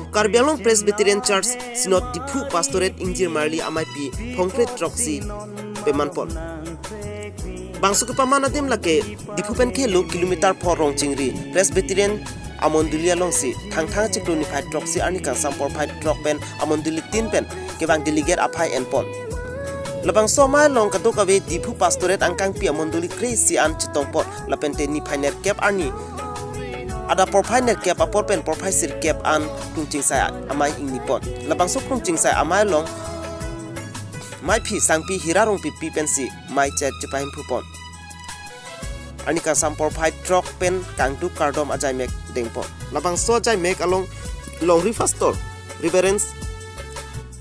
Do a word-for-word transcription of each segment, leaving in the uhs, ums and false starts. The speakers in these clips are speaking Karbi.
Karbi Anglong Presbyterian Church Synod Diphu Pastorate ingjir marli ameipi phongkre throksi pemanpon. Bangso kepaman adim lake Diphu pen kehelo kilometer pho Rongchingri Presbyterian amondoli alongsi Thangthang chiklo niphai throksi arni kangsam porphai throk pen amondoli tin pen kevang delegate aphai enpon. Labangso amei along kadokave Diphu Pastorate angkangpi amondoli kre-isi an chetongpon lapente niphai nerkep arni adap porphai nerkep apor pen porphai sirkep an krungchingsai amei ingnipon. Labangso krungchingsai amei along meiphi sangpi Hira Rongpipi pensi mei chet chepahemphupon. Arni kangsam porphai throk pen kangduk kardom ajaimek dengpon. Labangso ajaimek along Longri Pastor Reverend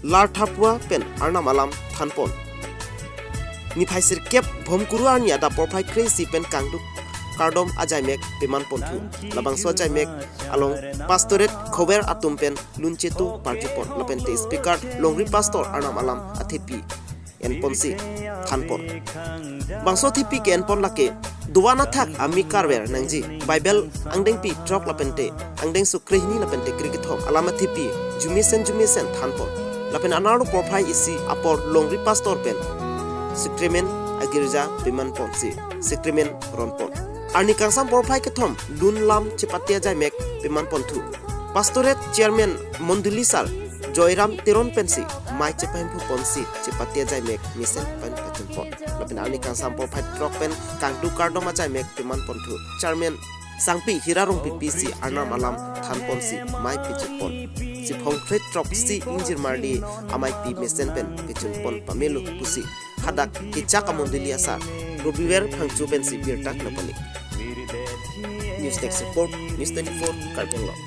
Larthapua pen Arnam alam thanpon. Niphai sirkep Bhomkuru arni adap porphai kre-isi pen kangduk kardom ajaimek pemanponthu. Labangso ajaimek along Pastorate khover atum pen lunchetu parjupon lapente speaker Longri Pastor Arnam alam athepi enponsi thanpon. Bangso athepi ke-enpon lake doan athak ami karver nangji, Bible angdengpi throk lapente angdengso krehini lapente krekethom alam athepi jumesen jumesen thanpon. Lapen anerlo porphai isi apor Longri Pastor pen sacrament agirja pemanponsi sacrament ronpon. Arni kangsam porphai kethom lun lam chepate ajaimek pemanponthu. Pastorate Chairman Mondoli Sar Joyram Teron pensi mei chepahemphuponsi chepate ajaimek mesen pen pachunpon. Lapen arni kangsam porphai throk pen kangduk kardom ajaimek pemanponthu. Chairman sangpi Hira Rongpipi si Arnam alam thanponsi mei pachunpon. Si phongkre throksi ingjir marli ameipi mesen pen pachunpon pamelo pusi hadak kechak amondoli asar Robiwer Phangcho pensi birta nangpale. News Desk Report, News twenty-four, Karbi Anglong.